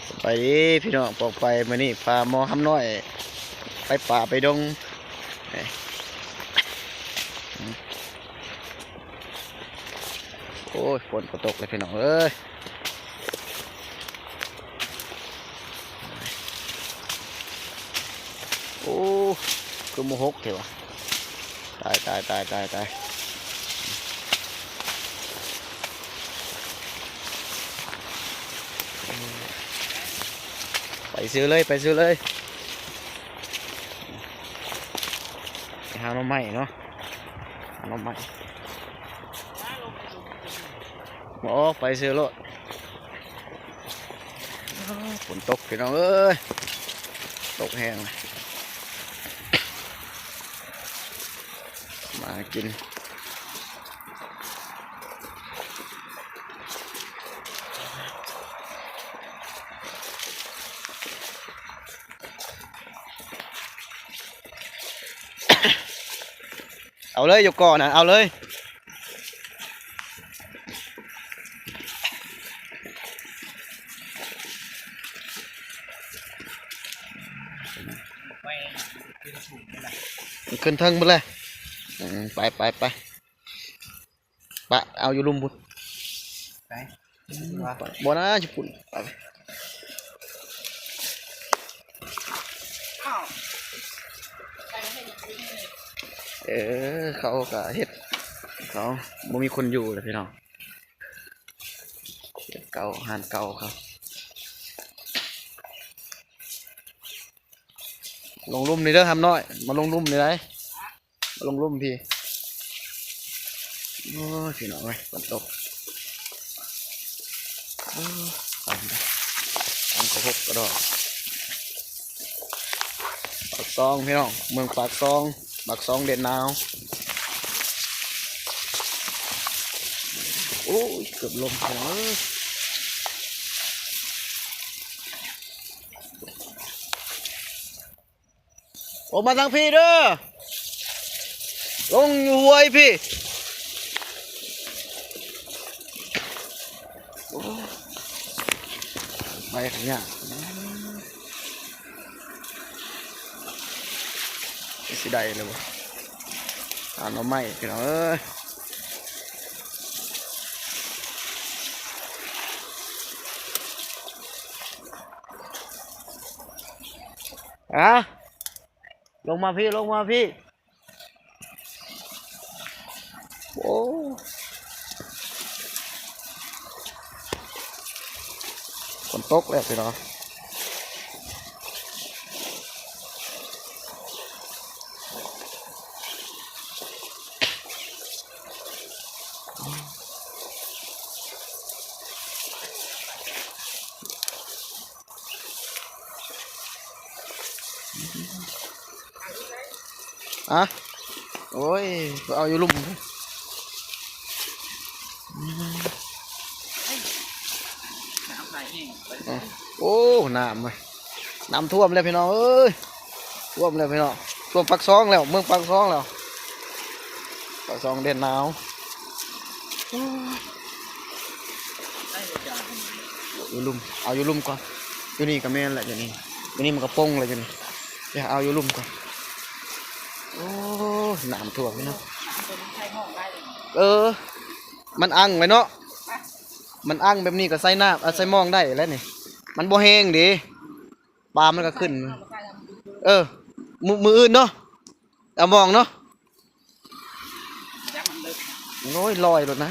ສະບາຍດີພີ່ນ້ອງ ປອງໄປ ມື້ນີ້ພາໝໍຫຳນ້ອຍໄປປ່າໄປດົງ. ໂອ້ຍ ຝົນກໍຕົກແລ້ວພີ່ນ້ອງເອີຍ. ໂອ້ ຄືມາຫົກແທ້ວະ. ຕາຍ ຕາຍ ຕາຍ ຕາຍ ຕາຍ. ໄປຊື່ເລີຍ ໄປຊື່ເລີຍ. ໄປຫາໜໍ່ໄມ້ເນາະ ຫາໜໍ່ໄມ້. ບໍ່ອອກ ໄປຊື່ໂລດ. ຝົນຕົກພີ່ນ້ອງເອີຍ ຕົກແຮງ. ມາກິນ ເອົາເລີຍ ຢູ່ກໍນະ ເອົາເລີຍ. ຂຶ້ນເທິງພຸ້ນແຫຼະ. ອືມ ໄປ ໄປ ໄປ. ປະເອົາຢູ່ລຸ່ມພຸ້ນ. ໄປ ບໍ່ນະ ຢູ່ພຸ້ນ. ໄປ ເອີ ເຂົາກະເຮັດ ເຂົາບໍ່ມີຄົນຢູ່ແລ້ວພີ່ນ້ອງ. ເຮັດເກົ່າ ຮ້ານເກົ່າເຂົາ. ລົງລຸ່ມນີ້ເດີ ຫຳນ້ອຍ ມາລົງລຸ່ມນີ້ໄດ໋. ລົງລຸ່ມພີ້. ໂອ້ຍ ພີ່ນ້ອງເອີຍ ຝົນຕົກ. ໂອ້ຍ ຕາຍແລ້ວ ຕຳເຂົ້າໂພດກະດອກ. ປາກຊ່ອງພີ່ນ້ອງ ເມືອງປາກຊ່ອງ ປາກຊ່ອງແດນໜາວ. ໂອ້ຍ ເກືອບລົ້ມພີ່ນ້ອງເອີຍ. ອອກມາທາງພີ້ເດີ ລົງຢູ່ຫ້ວຍພີ້. ໂອ້ ໄປຂ້າງຍາກ ຊິໄດ້ແລ້ວບໍ່ ຫາໜໍ່ໄມ້ພີ່ນ້ອງເອີຍ. ອາ ລົງມາພີ້ ລົງມາພີ້. ໂອ້ ຝົນຕົກແລ້ວພີ່ນ້ອງ. ອະ ໂອ້ຍ ເອົາຢູ່ລຸ່ມ. ນ້ຳໄຫຼແຮງ. ໂອ້ ນ້ຳເວີຍ ນ້ຳຖ້ວມແລ້ວພີ່ນ້ອງເອີຍ ຖ້ວມແລ້ວພີ່ນ້ອງ ຖ້ວມປາກຊ່ອງແລ້ວ ເມືອງປາກຊ່ອງແລ້ວ ປາກຊ່ອງແດນໜາວ. ໂອ້ຍ ຢູ່ລຸ່ມ ເອົາຢູ່ລຸ່ມກ່ອນ ຢູ່ນີ້ກະແມ່ນແຫຼະ ຢູ່ນີ້ ຢູ່ນີ້ມັນກະປົງແລ້ວ ຢູ່ນີ້ ເອົາຢູ່ລຸ່ມກ່ອນ. ໂອ້ຍ ນ້ຳຖ້ວມເນາະ. ເອີ ມັນອັ່ງໄວ້ເນາະ ມັນອັ່ງແບບນີ້ກະໃສ່ນ້ຳ ເອົາໃສ່ມອງໄດ້ແລ້ວນີ້ ມັນບໍ່ແຮງເດ້ ປາມັນກະຂຶ້ນ. ເອີ ມື້ ມື້ອື່ນເນາະ ເອົາມອງເນາະ. ໂອ້ຍ ລອຍໂລດນະ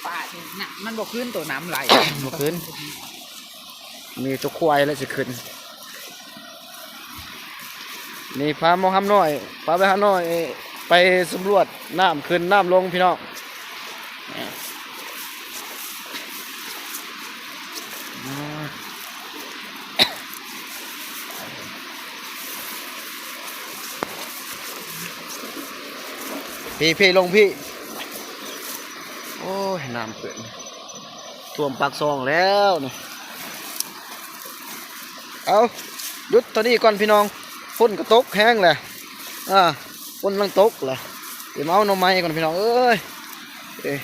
ປານີ້ນະ ມັນບໍ່ຂຶ້ນ ໂຕນ້ຳໄຫຼ ບໍ່ຂຶ້ນ ມີແຕ່ຄວາຍແຫຼະຊິຂຶ້ນ. ນີ້ພາໝໍຫຳນ້ອຍ ພາໄປຫານ້ອຍ ໄປສຳຫຼວດນ້ຳຂຶ້ນນ້ຳລົງພີ່ນ້ອງ. ພີ້ ພີ້ ລົງພີ້. ໂອ້ຍ ນ້ຳຂຶ້ນ ຖ້ວມປາກຊ່ອງແລ້ວນີ້. ເອົາ ຢຸດເທົ່ານີ້ກ່ອນພີ່ນ້ອງ ຝົນກະຕົກແຮງແຫຼະ ອາ ຝົນກຳລັງຕົກແຫຼະ. ຊິມາເອົາໜໍ່ໄມ້ກ່ອນພີ່ນ້ອງເອີຍ.